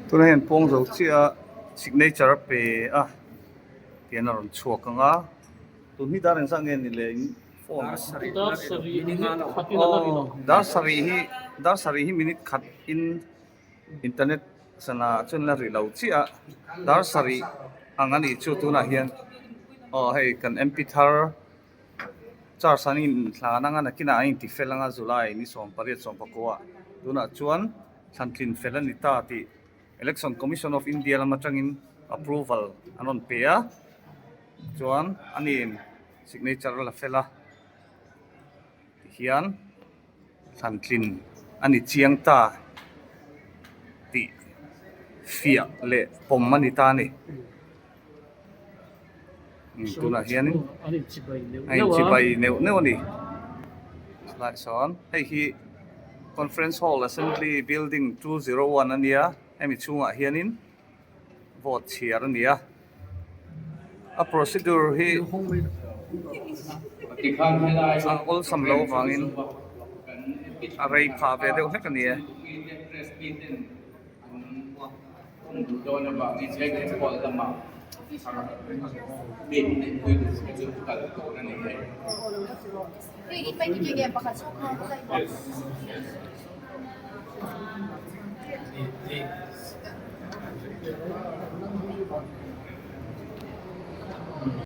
Tunah hian pawng zo chiah a signature a pe a tian a rawn chhuak ang a tun hi dar engzah nge ni le in phone aw dar sarih hi dar sarih hi minute khat in internet sana chuan la ri lo chiah a dar sarih ang a nih chu tunah hian aw hei kan M P thar. Charge an inhlan anga nakinah an inti fel anga July ni 18 14 tunah chuan thlantlin fel a ni ta tih Election Commission of India lam atangin approval an rawn pe a chuan aniin signature a la fel a tihian thlantlin a ni chiang ta tih fiah leh pawm a ni ta a ni. Tunah hianin a inchibai neuh neuh a ni chulaiah sawn hei hi conference hall assembly building 201 a nia hemi chhungah hianin vote chhiar a ni a a procedure hi a awlsam loh avangin a rei phah ve deuh hlek a ni e.